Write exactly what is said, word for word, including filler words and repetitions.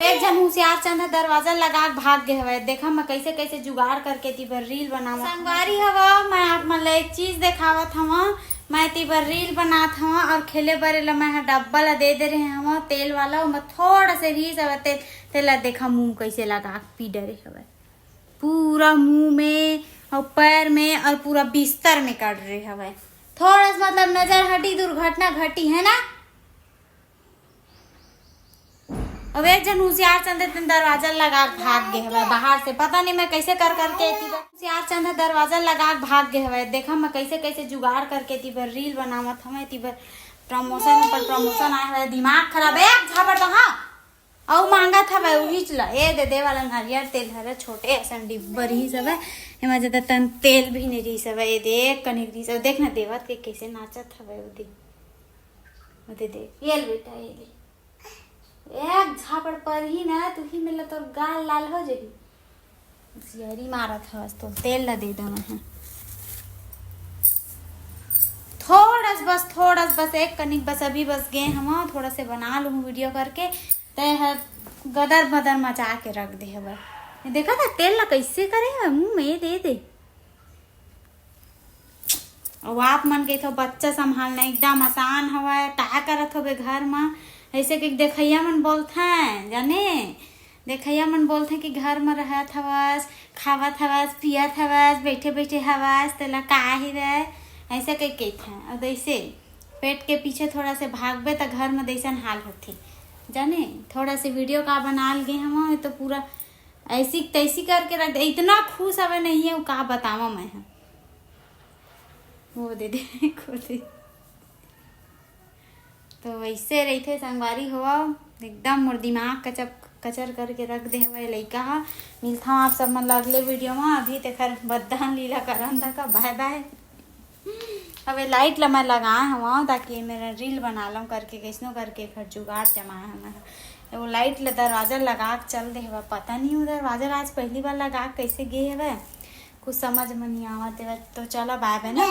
एक झन हुसियार चंद ह दरवाजा लगा के भाग गे हवय। देखा मैं कैसे कैसे जुगाड़ करके ती बर रील बनावत हवं। संगवारी हव, मैं आप मन ला एक चीज देखावत हवं। मैं ती बर रील बनात हवं और खेले बर एला मैं ह डब्बा ला दे दे रहे हवं तेल वाला, ओमा थोड़ा से रीस हवय तेल, तेला देखा मुंह कैसे लगा के पी डरे हवय। पूरा मुंह में और पैर में और पूरा बिस्तर में कर रहे हवय। थोड़ा सा मतलब नजर हटी, दुर्घटना घटी है ना। अब एक झन हुसियार चंद तेन दरवाजा लगा के भाग गे हवय बाहर से। पता नहीं मैं कैसे कर करके एती बर हुसियार चंद ह दरवाजा लगा के भाग गे हवय। देखा मैं कैसे कैसे जुगाड़ करके एती बर रील बनावत हवय, एती बर प्रमोशन ऊपर प्रमोशन आए हवय। दिमाग खराब है, एक झापड़ तो हाँ। अउ मांगत हवय उहीच ला, ए दे दे वाला नारियल तेल हरे छोटे असन डिब्बा रहिस हवय, एमा ज्यादा तन तेल भी नहीं रहिस हवय। ए देख कनिक रहिस हवय, देख ना देवत के कैसे नाचत हवय, ओ दे, ओ दे देख, ये ले बेटा, ये ले। एक झापड़ परही ना, तुही मेला तोर गाल लाल हो जाही। हुसियारी मारत हवस तो तेल ला दे दे मैं ह। थोड़स बस, थोड़स बस, एक कनिक बस, अभी बस गे हवं, थोड़ा से बना लूँ वीडियो करके। ते ह गदर बदर मचा के रख दे हवय। ये देखा था तेल ला कैसे करे हवय मुंह में, दे दे। अउ आप मन कहिथो बच्चा संभालना एकदम आसान हवय, का करत होबे घर म, ऐसे के देखइया मन बोलथें, जाने, देखइया मन बोलथें कि घर म रहत हवस, खावत हवस, पियत हवस, बैठे बैठे हवस, तेला का ही रे, ऐसे कहि कहिथें। अउ जैसे पेट के पीछे थोड़ा से भागबे त घर म जैसन हाल होथे, जाने, थोड़ा से वीडियो का बना गे हवं, तो पूरा ऐसी तैसी करके रख दे। इतना खुश हवे नहीं है, वो का बतावा मैं ह। वो दे दे, वो दे। तो वैसे रहिथे संगवारी हो, एकदम मोर दिमाग कचर कचर करके रख दे हवय लइका ह। मिलथव आप सब मन ला अगले वीडियो म। अभी तेखर बद्दान लीला करन तक बाय बाय। अब ये लाइट ला मैं लगाए हवं ताकि मेरा रील बना लूँ करके, कैसनो करके एखर जुगाड़ जमाए हवं मैं। वो लाइट ला दरवाजा लगा के चल दे हवय, पता नहीं वो दरवाजा ला आज पहली बार लगा के कैसे गे हवय, कुछ समझ में नहीं आवत हवय। तो चला बाय बाय ना।